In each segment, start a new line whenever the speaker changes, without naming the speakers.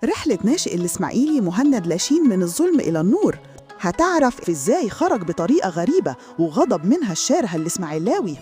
رحلة ناشئ الإسماعيلي مهند لاشين من الظلم إلى النور. هتعرف إزاي خرج بطريقة غريبة وغضب منها الشارع الإسماعيلاوي.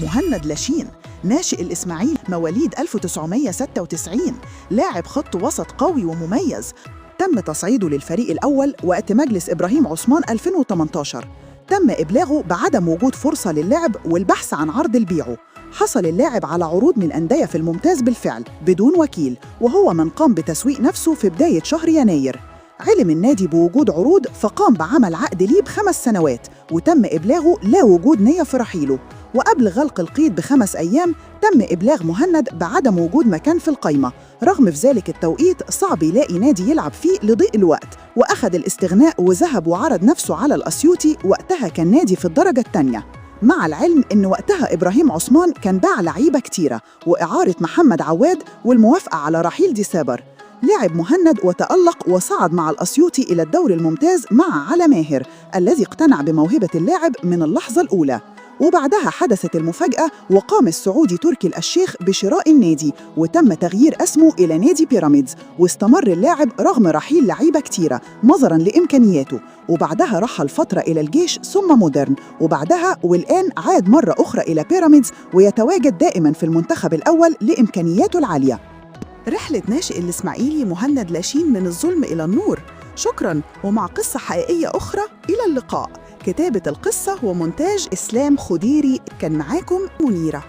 مهند لاشين ناشئ الإسماعيلي مواليد 1996، لاعب خط وسط قوي ومميز. تم تصعيده للفريق الأول وقت مجلس إبراهيم عثمان 2018. تم إبلاغه بعدم وجود فرصة للعب والبحث عن عرض لبيعه. حصل اللاعب على عروض من أندية في الممتاز بالفعل بدون وكيل، وهو من قام بتسويق نفسه في بداية شهر يناير. علم النادي بوجود عروض فقام بعمل عقد ليه ب5 سنوات، وتم إبلاغه لا وجود نية في رحيله. وقبل غلق القيد ب5 أيام تم إبلاغ مهند بعدم وجود مكان في القايمة، رغم في ذلك التوقيت صعب يلاقي نادي يلعب فيه لضيق الوقت، وأخذ الاستغناء وذهب وعرض نفسه على الأسيوطي، وقتها كان نادي في الدرجة الثانية. مع العلم إن وقتها إبراهيم عثمان كان باع لعيبة كتيرة، وإعارة محمد عواد والموافقة على رحيل ديسابر. لعب مهند وتألق وصعد مع الأسيوطي إلى الدوري الممتاز مع على ماهر الذي اقتنع بموهبة اللاعب من اللحظة الأولى. وبعدها حدثت المفاجأة وقام السعودي تركي الشيخ بشراء النادي، وتم تغيير اسمه إلى نادي بيراميدز، واستمر اللاعب رغم رحيل لعيبة كتيرة نظراً لإمكانياته. وبعدها رحل فترة إلى الجيش ثم مودرن، وبعدها والآن عاد مرة أخرى إلى بيراميدز ويتواجد دائماً في المنتخب الأول لإمكانياته العالية. رحلة ناشئ الإسماعيلي مهند لاشين من الظلم إلى النور. شكراً، ومع قصة حقيقية أخرى إلى اللقاء. كتابة القصة ومونتاج إسلام خديري، كان معاكم منيرة.